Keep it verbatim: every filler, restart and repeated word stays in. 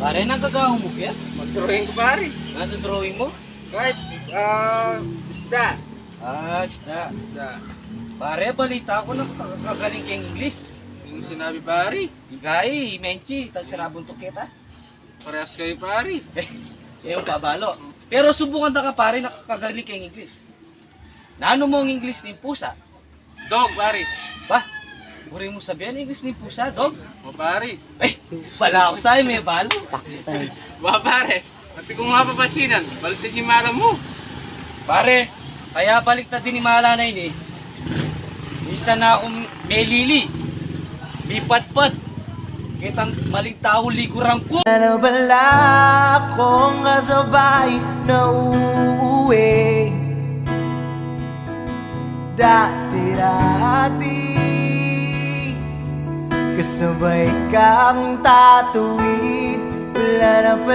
Pare, nanu gagawan mu kaya? Magdrawing ku, pare. Nanu drawing mu? Kahit, ah, isda. Ah, isda. Isda. Pare, balita ku nakakagaling keng English. Nung sinabi, pare? Ika i Menchi, tas sira buntuk kita. Parehas kayu, pare. E, e, yung pabalo. Pero subukan ta ka, pare, nakakagaling keng English. Nanu mu ing English ning pusa? Dog, pare. Ba? Buri mu sabian English ning pusa, dog? O, pare. Ay, bala ku sa, e, mebalo. Wa, pare. Atin kung mapapasinan, baliktad ing mala mu. Pare, kaya baliktad ing mala na ini. Minsan na kung melili, mipatpat. Ketang maling tau likuran ku. Ano bala kung kasabay na uuwi? Dati-dati, kasabay kang tatuwid. Wala na pala